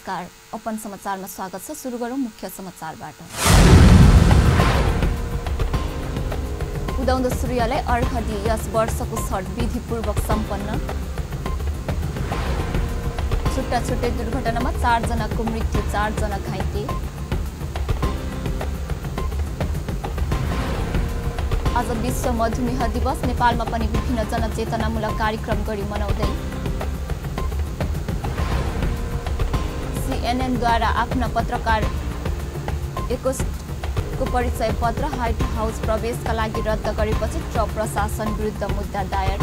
नमस्कार, अपन समाचारमा स्वागत छ। सुरु गरौँ मुख्य समाचारबाट। उदाउँदो सूर्यलाई अर्घ दिई यस वर्षको छठ विधिपूर्वक सम्पन्न। छुट्टा छुट्टै दुर्घटनामा 4 जनाको मृत्यु, 4 जना घाइते। आज विश्व मधुमेह दिवस। नेपालमा पनि विभिन्न जनचेतनामूलक कार्यक्रम गरी मनाउँदै। CNN द्वारा आफ्ना पत्रकार एकोस्टको परिचय पत्र व्हाइट हाउस प्रवेशका लागि रद्द गरेपछि ट्रम्प प्रशासन विरुद्ध मुद्दा दायर।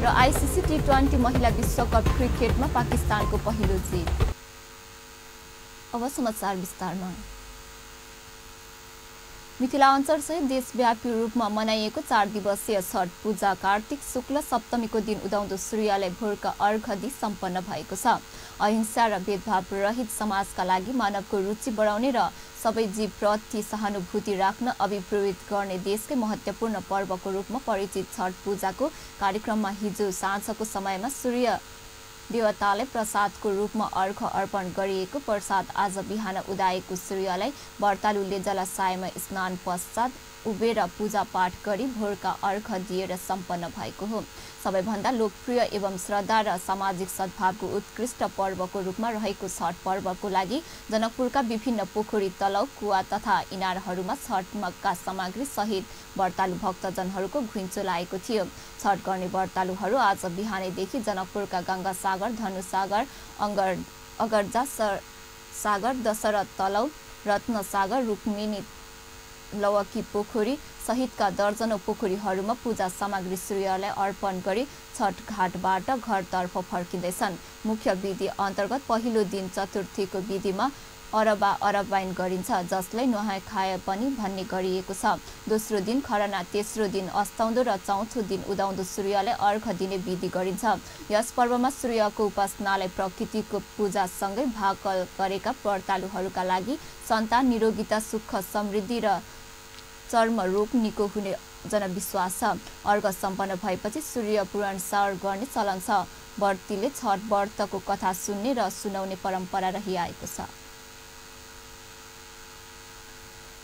र आईसीसी T20 महिला विश्वकप क्रिकेटमा पाकिस्तानको पहिलो जित। अब समाचार विस्तारमा। मिथिलाञ्चल सहित देशव्यापी रूपमा मनाइएको 4 दिवसीय छठ पूजा कार्तिक शुक्ल सप्तमीको दिन उदाउँदो सूर्यलाई भोरका अर्घ दिई सम्पन्न भएको छ। अहिंसा र भेदभाव रहित समाजका लागि मानवको रुचि बढाउने र सबै जीवप्रति सहानुभूति राख्न अभिप्रेरित गर्ने देशकै महत्त्वपूर्ण पर्वको रूपमा परिचित छठ पूजाको कार्यक्रममा हिजो साँझको समयमा सूर्य देवतालाई प्रसादको रूपमा अर्घ अर्पण गरिएको। प्रसाद आज बिहान उदाएको सूर्यलाई व्रतालुले जलाशयमा स्नान पश्चात उभेर पूजा पाठ गरी भोरका अर्घ दिएर सम्पन्न भएको हो। सबैभन्दा लोकप्रिय एवं श्रद्धा र सामाजिक सद्भावको उत्कृष्ट पर्वको रूपमा रहेको छठ पर्वको लागि जनकपुरका विभिन्न पोखरी, तलाउ, कुवा तथा इनारहरूमा छठका सामग्री सहित व्रतालु भक्तजनहरूको घुइँचो लागेको थियो। छठ गर्ने व्रतालुहरू आज बिहानैदेखि जनकपुरका गङ्गासागर, धनुसागर, अगर्जा सागर, दशरथ तलाउ, रत्नसागर, रुक्मिणी लवकी पोखरी सहितका दर्जनौं पोखरीहरूमा पूजा सामग्री सूर्यलाई अर्पण गरी छठ घाटबाट घरतर्फ फर्किँदैछन्। मुख्य विधि अन्तर्गत पहिलो दिन चतुर्थीको विधिमा अरबा अरबाइन गरिन्छ, जसलाई नुहाइ खाए पनि भन्ने गरिएको छ। दोस्रो दिन खरना, तेस्रो दिन अस्ताउँदो र चौथो दिन उदाउँदो सूर्यलाई अर्घ दिने विधि गरिन्छ। यस पर्वमा सूर्यको उपासनालाई प्रकृतिको पूजासँगै भाग गरेका व्रतालुहरूका लागि सन्तान, निरोगिता, सुख, समृद्धि र चर्म रोग निको हुने जनविश्वास छ। अर्घ सम्पन्न भएपछि सूर्य पुराण श्रावण गर्ने चलन छ। व्रतीले छठ व्रतको कथा सुन्ने र सुनाउने परम्परा रहिआएको छ।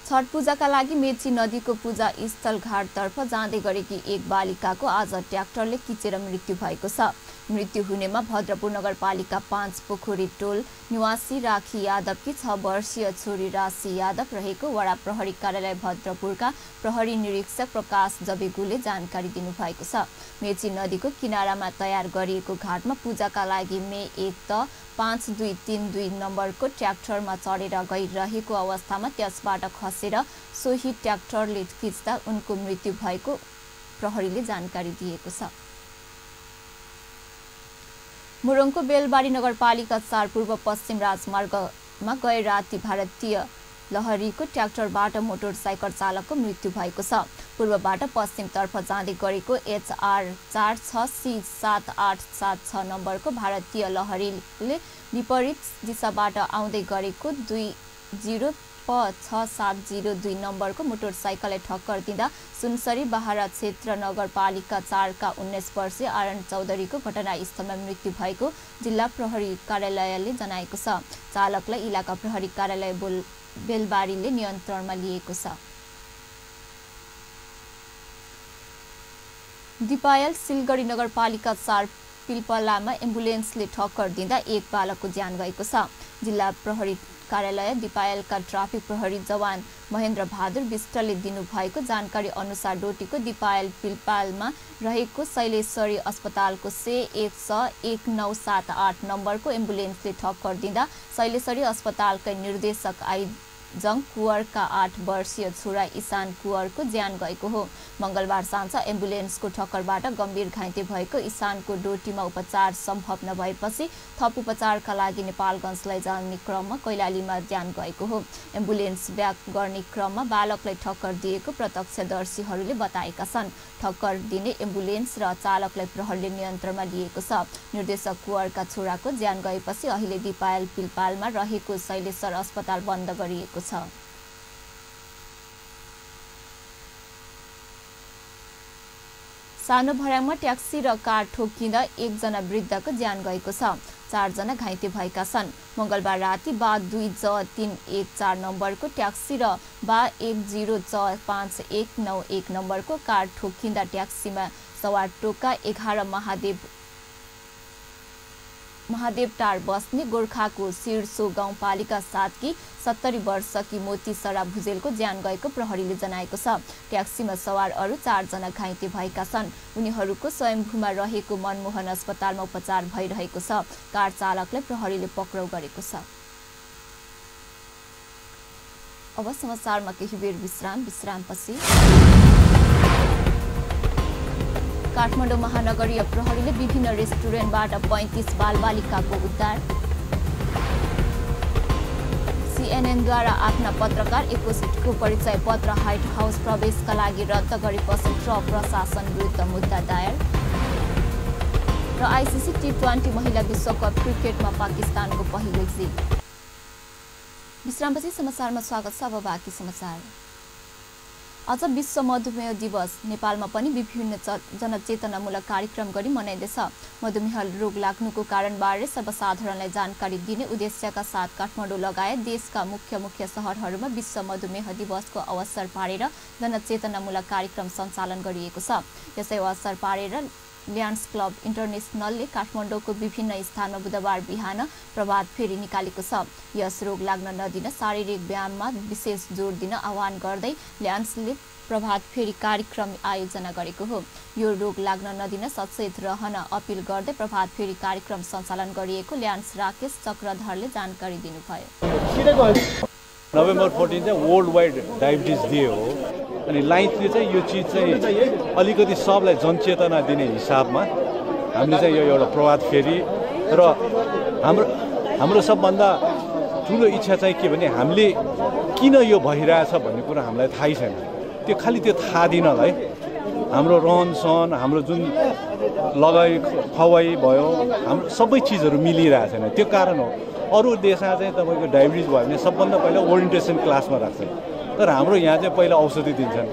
छठ पूजाका लागि मेची नदीको पूजा स्थल घाटतर्फ जाँदै गरेकी एक बालिकाको आज ट्र्याक्टरले किचेर मृत्यु भएको छ। मृत्यु हुनेमा भद्रपुर नगरपालिका 5 पोखरी टोल निवासी राखी यादवकी 6 वर्षीय छोरी राशि यादव रहेको वडा प्रहरी कार्यालय भद्रपुरका प्रहरी निरीक्षक प्रकाश जबेगुले जानकारी दिनुभएको छ। मेची नदीको किनारामा तयार गरिएको घाटमा पूजाका लागि मे 1 त 5232 नम्बरको ट्र्याक्टरमा चढेर गइरहेको अवस्थामा त्यसबाट खसेर सोही ट्र्याक्टरले खिच्दा उनको मृत्यु भएको प्रहरीले जानकारी दिएको छ। मुरुङको बेलबारी नगरपालिका 4 पूर्व पश्चिम राजमार्गमा गए राति भारतीय लहरीको ट्र्याक्टरबाट मोटरसाइकल चालकको मृत्यु भएको छ। पूर्वबाट पश्चिमतर्फ जाँदै गरेको HR 46C 7876 नम्बरको भारतीय लहरीले विपरीत दिशाबाट आउँदै गरेको 20P6702 नम्बरको मोटरसाइकललाई ठक्कर दिँदा सुनसरी बाहरा क्षेत्र नगरपालिका 4 का 19 वर्षीय आर्यन चौधरीको घटनास्थलमा मृत्यु भएको जिल्ला प्रहरी कार्यालयले जनाएको छ। चालकलाई इलाका प्रहरी कार्यालय बेलबारीले नियन्त्रणमा लिएको छ। दिपायल सिलगढी नगरपालिका 4 पिलपलामा एम्बुलेन्सले ठक्कर दिँदा एक बालकको ज्यान गएको छ। जिल्ला प्रहरी कार्यालय दिपायलका ट्राफिक प्रहरी जवान महेन्द्र बहादुर विष्टले दिनुभएको जानकारी अनुसार डोटीको दिपायल पिलपालमा रहेको शैलेश्वरी अस्पतालको C11978 नम्बरको एम्बुलेन्सले ठक्कर दिँदा शैलेश्वरी अस्पतालका निर्देशक आइजङ कुवरका 8 वर्षीय छोरा ईशान कुवरको ज्यान गएको हो। मंगलबार साँझ एम्बुलेन्सको ठक्करबाट गम्भीर घाइते भएको ईशानको डोटीमा उपचार सम्भव नभएपछि थप उपचारका लागि नेपालगञ्ज लैजाने क्रममा कैलालीमा ज्यान गएको हो। एम्बुलेन्स ब्याक गर्ने क्रममा बालकलाई ठक्कर दिएको प्रत्यक्षदर्शीहरूले बताएका छन्। ठक्कर दिने एम्बुलेन्स र चालकलाई प्रहरीले नियन्त्रणमा लिएको छ। निर्देशक कुवरका छोराको ज्यान गएपछि अहिले दिपायल पिलपालमा रहेको शैलेश्वर अस्पताल बन्द गरिएको छ। सानो भर्याङमा ट्याक्सी र कार ठोकिँदा एकजना वृद्धको ज्यान गएको छ। 4 जना घाइते भएका छन्। मंगलबार राति बा 2J314 नम्बरको ट्याक्सी र बा 10J591 नम्बरको कार ठोकिँदा ट्याक्सीमा सवार टोका 11 महादेवटार बस्ने गोर्खाको सिरसो गाउँपालिका 7 की 70 वर्षकी मोती सरा भुजेलको ज्यान गएको प्रहरीले जनाएको छ। ट्याक्सीमा सवार अरू 4 जना घाइते भएका छन्। उनीहरूको स्वयम्भूमा रहेको मनमोहन अस्पतालमा उपचार भइरहेको छ। कार चालकलाई प्रहरीले पक्राउ गरेको छ। अब समाचारमा केही बेर विश्रामपछि काठमाडौँ महानगरीय प्रहरीले विभिन्न रेस्टुरेन्टबाट 35 बालबालिकाको उद्धार। सीएनएनद्वारा आफ्ना पत्रकार 21को परिचय पत्र व्हाइट हाउस प्रवेशका लागि रद्द गरेपछि ट्रम्प प्रशासन विरुद्ध मुद्दा दायर। र आईसीसी T20 महिला विश्वकप क्रिकेटमा पाकिस्तानको पहिलो जित। विश्रामपछि समाचारमा स्वागत छ। अब बाँकी समाचार। आज विश्व मधुमेह दिवस। नेपालमा पनि विभिन्न जनचेतनामूलक कार्यक्रम गरी मनाइँदैछ। मधुमेह रोग लाग्नुको कारणबारे सर्वसाधारणलाई जानकारी दिने उद्देश्यका साथ काठमाडौँ लगायत देशका मुख्य शहरहरूमा विश्व मधुमेह दिवसको अवसर पारेर जनचेतनामूलक कार्यक्रम सञ्चालन गरिएको छ। यसै अवसर पारेर ल्यान्ड्स क्लब इन्टरनेसनलले काठमाडौँको विभिन्न स्थानमा बुधबार बिहान प्रभात फेरी निकालेको छ। यस रोग लाग्न नदिन शारीरिक व्यायाममा विशेष जोड दिन आह्वान गर्दै ल्यान्ड्सले प्रभात फेरी कार्यक्रम आयोजना गरेको हो। यो रोग लाग्न नदिन सचेत रहन अपिल गर्दै प्रभात फेरी कार्यक्रम सञ्चालन गरिएको ल्यान्ड्स राकेश चक्रधरले जानकारी दिनुभयो। नोभेम्बर 14 चाहिँ वर्ल्ड वाइड डायबिटिज डे हो। अनि लाइन्सले चाहिँ यो चिज चाहिँ अलिकति सबलाई जनचेतना दिने हिसाबमा हामीले चाहिँ यो एउटा प्रभात फेरी र हाम्रो सबभन्दा ठुलो इच्छा चाहिँ के भने हामीले किन यो भइरहेछ भन्ने कुरा हामीलाई थाहै छैन। त्यो खालि त्यो थाहा दिनलाई हाम्रो रहन सहन, हाम्रो जुन लगाइ खवाई भयो, हाम्रो सबै चिजहरू मिलिरहेको छैन। त्यो कारण हो। अरू देशमा चाहिँ तपाईँको डायबिटिज भयो भने सबभन्दा पहिला ओरिएन्टेसन क्लासमा राख्छन्, तर हाम्रो यहाँ चाहिँ पहिला औषधि दिन्छन्।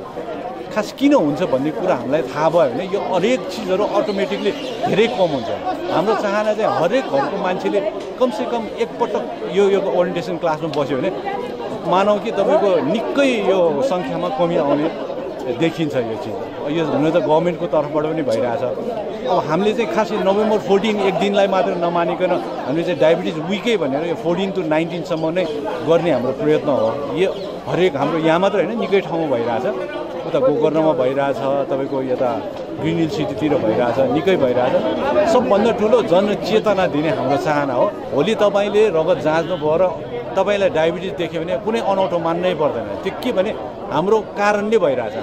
खास किन हुन्छ भन्ने कुरा हामीलाई थाहा भयो भने यो हरेक चिजहरू अटोमेटिकली धेरै कम हुन्छ। हाम्रो चाहना चाहिँ हरेक घरको मान्छेले कमसेकम एकपटक यो ओरिएन्टेसन क्लासमा बस्यो भने मानौ कि तपाईँको निकै यो सङ्ख्यामा कमी आउने देखिन्छ। यो चिज यो हुन त गभर्मेन्टको तर्फबाट पनि भइरहेछ। अब हामीले चाहिँ खास नोभेम्बर 14 एक दिनलाई मात्र नमानिकन हामीले चाहिँ डायबिटिज विकै भनेर यो 14 to 19 सम्म नै गर्ने हाम्रो प्रयत्न हो। यो हरेक हाम्रो यहाँ मात्र होइन निकै ठाउँमा भइरहेछ। उता गोकर्णमा भइरहेछ, तपाईँको यता ग्रिन हिल सिटीतिर भइरहेछ, निकै भइरहेछ। सबभन्दा ठुलो जनचेतना दिने हाम्रो चाहना हो। भोलि तपाईँले रगत जाँच्नु भयो र तपाईँलाई डायबिटिज देख्यो भने कुनै अनौठो मान्नै पर्दैन। त्यो के भने हाम्रो कारणले भइरहेछ।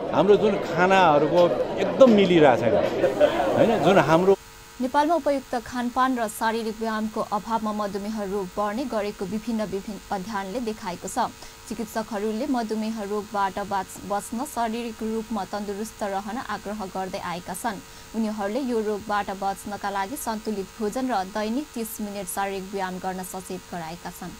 हाम्रो जुन खानाहरूको एकदम मिलिरहेछ होइन, जुन हाम्रो नेपालमा उपयुक्त खानपान र शारीरिक व्यायामको अभावमा मधुमेह रोग बढ्ने गरेको विभिन्न अध्ययनले देखाएको छ। चिकित्सकहरूले मधुमेह रोगबाट बच्न शारीरिक रूपमा तन्दुरुस्त रहन आग्रह गर्दै आएका छन्। उनीहरूले यो रोगबाट बच्नका लागि सन्तुलित भोजन र दैनिक 30 मिनेट शारीरिक व्यायाम गर्न सचेत गराएका छन्।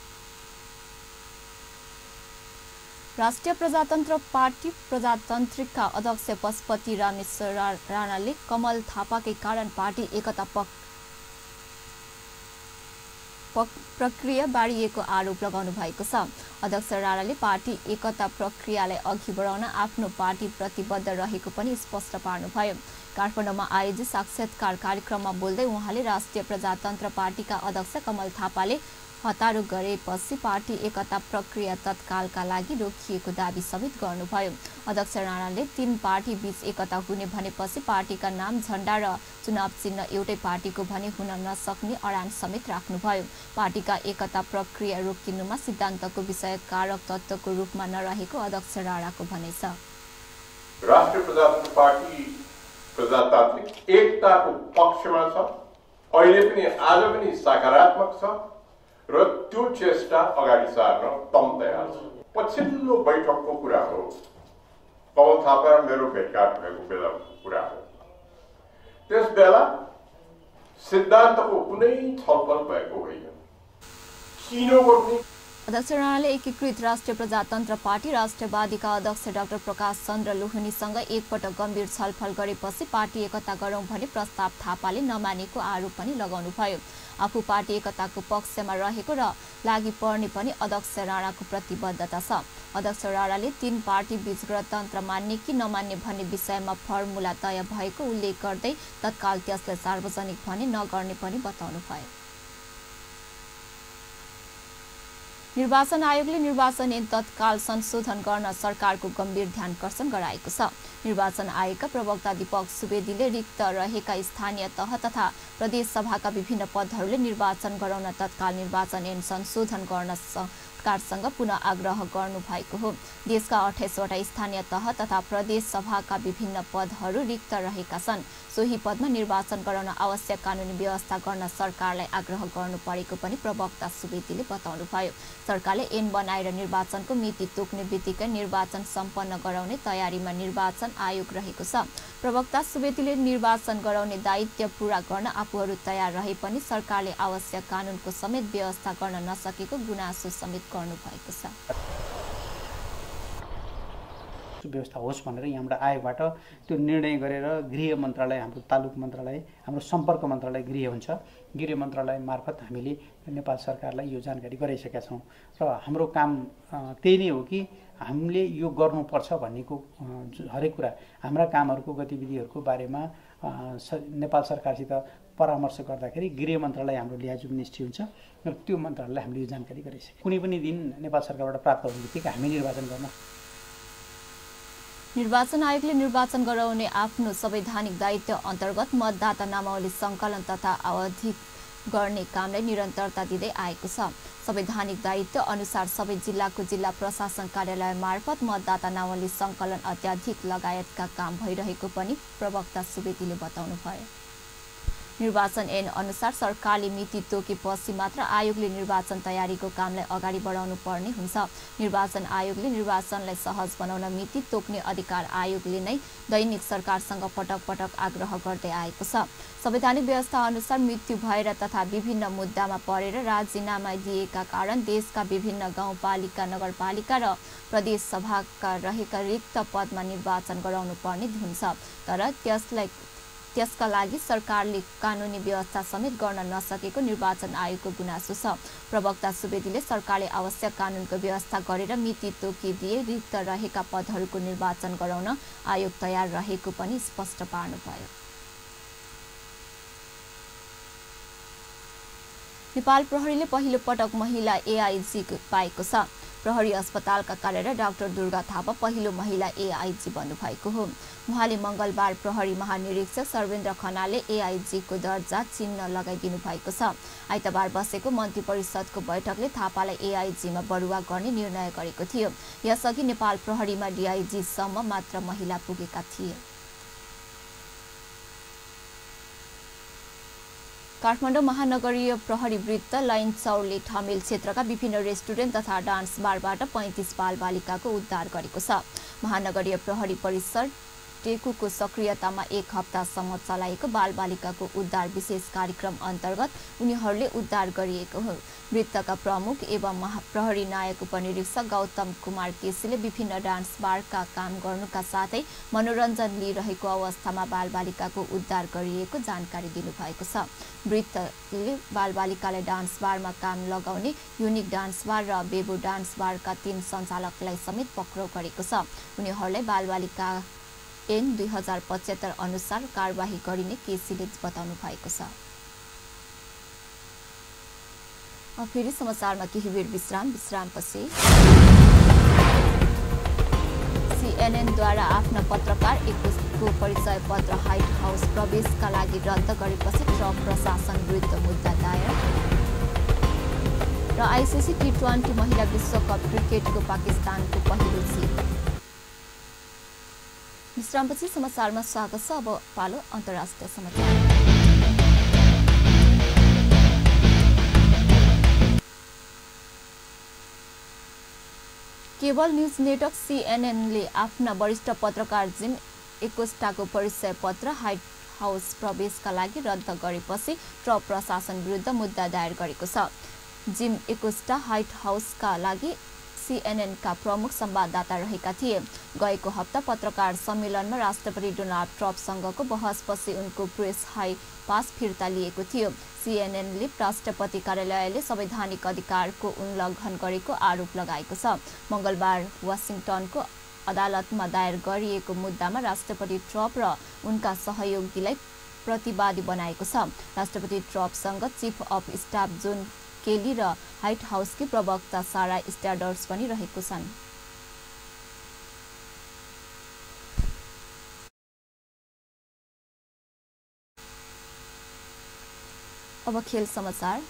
राष्ट्रिय प्रजातन्त्र पार्टी प्रजातान्त्रिकका अध्यक्ष पशुपति रामेश्वर राणाले कमल थापाकै कारण पार्टी एकता प्रक्रिया बारिएको आरोप लगाउनु भएको छ। अध्यक्ष राणाले पार्टी एकता प्रक्रियालाई अघि बढाउन आफ्नो पार्टी प्रतिबद्ध रहेको पनि स्पष्ट पार्नुभयो। काठमाडौँमा आयोजित साक्षात्कार कार्यक्रममा बोल्दै उहाँले राष्ट्रिय प्रजातन्त्र पार्टीका अध्यक्ष कमल थापाले हतारो गरेपछि पार्टी एकता प्रक्रिया तत्कालका लागि रोकिएको दाबी समेत गर्नुभयो। अध्यक्ष राणाले 3 पार्टी बीच एकता हुने भनेपछि पार्टीका नाम, झण्डा र चुनाव चिन्ह एउटै पार्टीको भने हुन नसक्ने अडान समेत राख्नुभयो। पार्टीका एकता प्रक्रिया रोकिनुमा सिद्धान्तको विषय कारक तत्त्वको रूपमा नरहेको अध्यक्ष राणाको भनाइ छ। राष्ट्रिय प्रजातन्त्र पार्टी प्रजातान्त्रिक एकताको पक्षमा छ, अहिले पनि आज पनि सकारात्मक छ र त्यो चेष्टा अगाडि सार्न तम तयार छ। पछिल्लो बैठकको कुरा हो, कमल थापा र मेरो भेटघाट भएको बेलाको कुरा हो। त्यस बेला सिद्धान्तको कुनै छलफल भएको होइन। किन गर्ने अध्यक्ष राणाले एकीकृत राष्ट्रिय प्रजातन्त्र पार्टी राष्ट्रवादीका अध्यक्ष डाक्टर प्रकाश चन्द्र लोहनीसँग एकपटक गम्भीर छलफल गरेपछि पार्टी एकता गरौं भने प्रस्ताव थापाले नमानेको आरोप पनि लगाउनुभयो। आफू पार्टी एकताको पक्षमा रहेको र लागि पर्ने पनि अध्यक्ष राणाको प्रतिबद्धता छ। अध्यक्ष राणाले 3 पार्टी बीच गणतन्त्र मान्ने कि नमान्ने भन्ने विषयमा फर्मुला तय भएको उल्लेख गर्दै तत्काल त्यसलाई सार्वजनिक भने नगर्ने पनि बताउनुभयो। निर्वाचन आयोगले निर्वाचन ऐन तत्काल संशोधन गर्न सरकारको गम्भीर ध्यानकर्षण गराएको छ। निर्वाचन आयोगका प्रवक्ता दीपक सुवेदीले रिक्त रहेका स्थानीय तह तथा प्रदेश सभाका विभिन्न पदहरूले निर्वाचन गराउन तत्काल निर्वाचन ऐन संशोधन गर्न सरकारसँग पुनः आग्रह गर्नु भएको हो। देशका 28 वटा स्थानीय तह तथा प्रदेश सभाका विभिन्न पदहरू रिक्त रहेका छन्। सोही पदमा निर्वाचन गराउन आवश्यक कानुनी व्यवस्था गर्न सरकारलाई आग्रह गर्नु परेको पनि प्रवक्ता सुवेदीले बताउनुभयो। सरकारले ऐन बनाएर निर्वाचनको मिति तोक्ने बित्तिकै निर्वाचन सम्पन्न गराउने तयारीमा निर्वाचन आयोग रहेको छ। प्रवक्ता सुवेदीले निर्वाचन गराउने दायित्व पूरा गर्न आफूहरू तयार रहे पनि सरकारले आवश्यक कानुनको समेत व्यवस्था गर्न नसकेको गुनासो समेत गर्नुभएको छ। व्यवस्था होस् भनेर यहाँबाट आयोगबाट त्यो निर्णय गरेर गृह मन्त्रालय, हाम्रो तालुक मन्त्रालय, हाम्रो सम्पर्क मन्त्रालय गृह हुन्छ, गृह मन्त्रालय मार्फत हामीले नेपाल सरकारलाई यो जानकारी गराइसकेका छौँ र हाम्रो काम त्यही नै हो कि हामीले यो गर्नुपर्छ भन्नेको हरेक कुरा हाम्रा कामहरूको गतिविधिहरूको बारेमा नेपाल सरकारसित परामर्श गर्दाखेरि गृह मन्त्रालय हाम्रो लिहाज मिनिस्ट्री हुन्छ र त्यो मन्त्रालयलाई हामीले यो जानकारी गराइसकेका। कुनै पनि दिन नेपाल सरकारबाट प्राप्त हुने बित्तिकै हामी निर्वाचन गर्न। निर्वाचन आयोगले निर्वाचन गराउने आफ्नो संवैधानिक दायित्व अन्तर्गत मतदाता नामावली सङ्कलन तथा अवधिक गर्ने कामलाई निरन्तरता दिँदै आएको छ। संवैधानिक दायित्व अनुसार सबै जिल्लाको जिल्ला प्रशासन कार्यालय मार्फत मतदाता नामावली सङ्कलन अत्याधिक लगायतका काम भइरहेको पनि प्रवक्ता सुवेदीले बताउनुभयो। निर्वाचन ऐन अनुसार सरकारले मिति तोकेपछि मात्र आयोगले निर्वाचन तयारीको कामलाई अगाडि बढाउनु पर्ने हुन्छ। निर्वाचन आयोगले निर्वाचनलाई सहज बनाउन मिति तोक्ने अधिकार आयोगले नै दैनिक सरकारसँग पटक पटक आग्रह गर्दै आएको छ। संवैधानिक व्यवस्था अनुसार मृत्यु भएर तथा विभिन्न मुद्दामा परेर राजीनामा दिएका कारण देशका विभिन्न गाउँपालिका, नगरपालिका र प्रदेश सभाका रहेका रिक्त पदमा निर्वाचन गराउनु पर्ने हुन्छ। तर त्यसका लागि सरकारले कानुनी व्यवस्था समेत गर्न नसकेको निर्वाचन आयोगको गुनासो छ। प्रवक्ता सुवेदीले सरकारले आवश्यक कानुनको व्यवस्था गरेर मिति तोकिदिए रिक्त रहेका पदहरूको निर्वाचन गराउन आयोग तयार रहेको पनि स्पष्ट पार्नुभयो। नेपाल प्रहरीले पहिलो पटक महिला एआइजी पाएको छ। प्रहरी अस्पतालका कार्यरत डाक्टर दुर्गा थापा पहिलो महिला एआइजी बन्नुभएको हो। उहाँले मंगलबार प्रहरी महानिरीक्षक सर्वेन्द्र खनालले एआइजीको दर्जा चिन्ह लगाइदिनु भएको छ। आइतबार बसेको मन्त्री परिषदको बैठकले थापालाई एआइजीमा बढुवा गर्ने निर्णय गरेको थियो। यसअघि नेपाल प्रहरीमा डीआइजी सम्म मात्र महिला पुगेका थिए। काठमाडौँ महानगरीय प्रहरी वृत्त लाइन चौरले ठमेल क्षेत्रका विभिन्न रेस्टुरेन्ट तथा डान्स बारबाट 35 बालबालिकाको उद्धार गरेको छ। महानगरीय प्रहरी परिसर टेकुको सक्रियतामा 1 हप्तासम्म चलाएको बालबालिकाको उद्धार विशेष कार्यक्रम अन्तर्गत उनीहरूले उद्धार गरिएको हो। वृत्तका प्रमुख एवं प्रहरी नायक उपनिरीक्षक गौतम कुमार केसीले विभिन्न डान्स बारका काम गर्नुका साथै मनोरञ्जन लिइरहेको अवस्थामा बालबालिकाको उद्धार गरिएको जानकारी दिनुभएको छ। वृत्तले बालबालिकालाई डान्स बारमा काम लगाउने युनिक डान्स बार र बेबु डान्स बारका 3 सञ्चालकलाई समेत पक्राउ गरेको छ। उनीहरूलाई बालबालिका ऐन 2075 अनुसार कारबाही गरिने केसीले बताउनु भएको छ। अब फेरि समाचारमा केही बेर विश्रामपछि सीएनएनद्वारा आफ्ना पत्रकार 21 को परिचय पत्र व्हाइट हाउस प्रवेशका लागि रद्द गरेपछि ट्रम्प प्रशासन विरुद्ध मुद्दा दायर र आईसीसी T20 महिला विश्वकप क्रिकेटको पाकिस्तानको पहिलो जित। विश्रामपछि समाचारमा स्वागत छ। अब पालो अन्तर्राष्ट्रिय समाचार। केबल न्यूज नेटवर्क सीएनएनले आफ्ना वरिष्ठ पत्रकार जिम एकोस्टाको परिचय पत्र व्हाइट हाउस प्रवेशका लागि रद्द गरेपछि ट्रम्प प्रशासन विरुद्ध मुद्दा दायर गरेको छ। जिम एकोस्टा व्हाइट हाउसका लागि CNN का प्रमुख संवाददाता रहेका थिए। गएको हप्ता पत्रकार सम्मेलनमा राष्ट्रपति डोनाल्ड ट्रम्पसँगको बहसपछि उनको प्रेस हाई पास फिर्ता लिएको थियो। CNN ले राष्ट्रपति कार्यालयले संवैधानिक अधिकारको उल्लङ्घन गरेको आरोप लगाएको छ। मंगलबार वाशिंटनको अदालतमा दायर गरिएको मुद्दामा राष्ट्रपति ट्रम्प र उनका सहयोगीलाई प्रतिवादी बनाएको छ। राष्ट्रपति ट्रम्पसँग चीफ अफ स्टाफ जोन केली र व्हाइट हाउसकी प्रवक्ता सारा स्ट्याडर्स पनि रहेको छन्। अब खेल समाचार।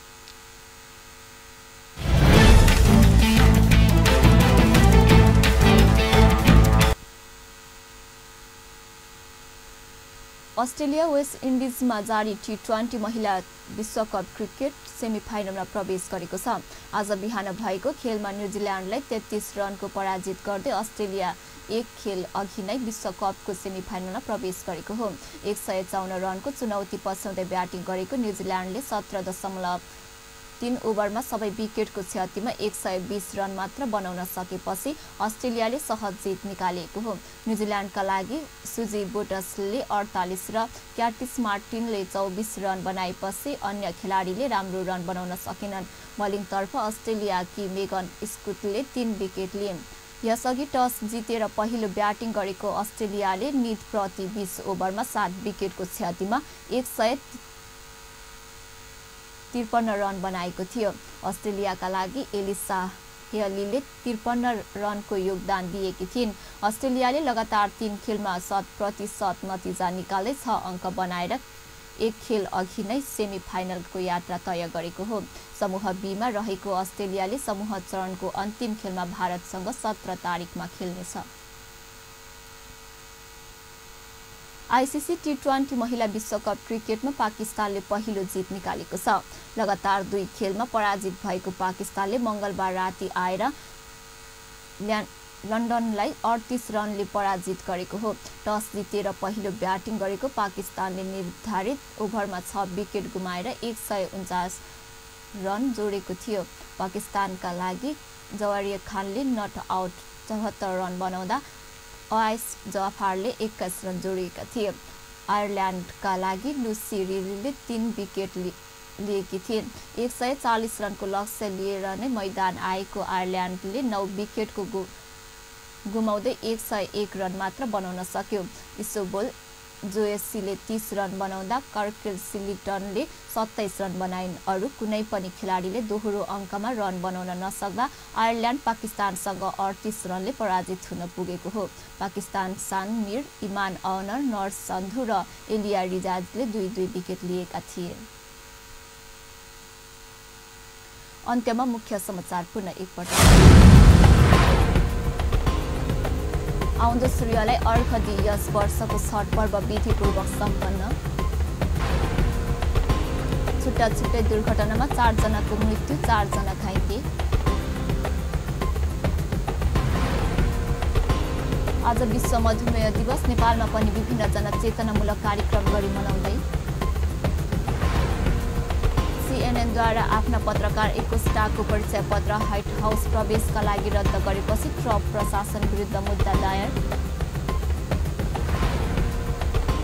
अस्ट्रेलिया वेस्ट इन्डिजमा जारी T20 महिला विश्वकप क्रिकेट सेमिफाइनलमा प्रवेश गरेको छ। आज बिहान भएको खेलमा न्युजिल्यान्डलाई 33 रनको पराजित गर्दै अस्ट्रेलिया एक खेल अघि नै विश्वकपको सेमिफाइनलमा प्रवेश गरेको हो। 154 रनको चुनौती पछ्याउँदै ब्याटिङ गरेको न्युजिल्यान्डले 17.3 ओभरमा सबै विकेटको क्षतिमा 120 रन मात्र बनाउन सकेपछि अस्ट्रेलियाले सहज जित निकालेको हो। न्युजिल्यान्डका लागि सुजी बोटसले 48 र क्याटिस मार्टिनले 24 रन बनाएपछि अन्य खेलाडीले राम्रो रन बनाउन सकेनन्। बलिङतर्फ अस्ट्रेलियाकी मेगन स्कुटले 3 विकेट लिए। यसअघि टस जितेर पहिलो ब्याटिङ गरेको अस्ट्रेलियाले निट प्रति 20 ओभरमा 7 विकेटको क्षतिमा 153 रन बनाएको थियो। अस्ट्रेलियाका लागि एलिसा हेयलीले 53 रनको योगदान दिएकी थिइन्। अस्ट्रेलियाले लगातार 3 खेलमा 100% नतिजा निकाल्दै 6 अङ्क बनाएर एक खेल अघि नै सेमिफाइनलको यात्रा तय गरेको हो। समूह बीमा रहेको अस्ट्रेलियाले समूह चरणको अन्तिम खेलमा भारतसँग 17 तारिकमा खेल्नेछ। आईसीसी T20 महिला विश्वकप क्रिकेटमा पाकिस्तानले पहिलो जित निकालेको छ। लगातार 2 खेलमा पराजित भएको पाकिस्तानले मंगलबार राति आएर लन्डनलाई 38 रनले पराजित गरेको हो। टस जितेर पहिलो ब्याटिङ गरेको पाकिस्तानले निर्धारित ओभरमा 6 विकेट गुमाएर 149 रन जोडेको थियो। पाकिस्तानका लागि जवारिया खानले नट आउट 74 रन बनाउँदा आइस जफारले 21 रन जोडेका थिए। आयरल्यान्डका लागि लुसी रिलीले 3 विकेट लिएकी थिइन्। 140 रनको लक्ष्य लिएर नै मैदान आएको आयरल्यान्डले 9 विकेटको गुमाउँदै 101 रन मात्र बनाउन सक्यो। इसोबोल जोएसीले 30 रन बनाउँदा कर्केल सिलिटनले 27 रन बनाइन्। अरू कुनै पनि खेलाडीले दोहोरो अङ्कमा रन बनाउन नसक्दा आयरल्यान्ड पाकिस्तानसँग 38 रनले पराजित हुन पुगेको हो। पाकिस्तान सान मिर, इमान अनर, नर्स सन्धु र एलिया रिजाजले 2-2 विकेट लिएका थिए। अन्त्यमा मुख्य समाचार पुनः एकपटक। आउँदो सूर्यलाई अर्घ दिई यस वर्षको छठ पर्व विधिपूर्वक सम्पन्न। छुट्टा छुट्टै दुर्घटनामा 4 जनाको मृत्यु, 4 जना घाइते। आज विश्व मधुमेह दिवस। नेपालमा पनि विभिन्न जनचेतनामूलक कार्यक्रम गरी मनाउँदै। CNN द्वारा आफ्ना पत्रकार एकोस्टाको परिचय पत्र व्हाइट हाउस प्रवेशका लागि रद्द गरेपछि ट्रम्प प्रशासन विरुद्ध मुद्दा दायर।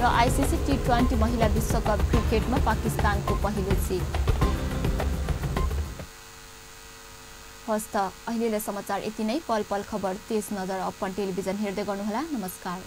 र आईसीसी T20 महिला विश्वकप क्रिकेटमा पाकिस्तानको पहिलो जित। हस्त अहिलेलाई समाचार यति नै। पल पल खबर तेज नजर अपन टेलिभिजन हेर्दै गर्नुहोला। नमस्कार।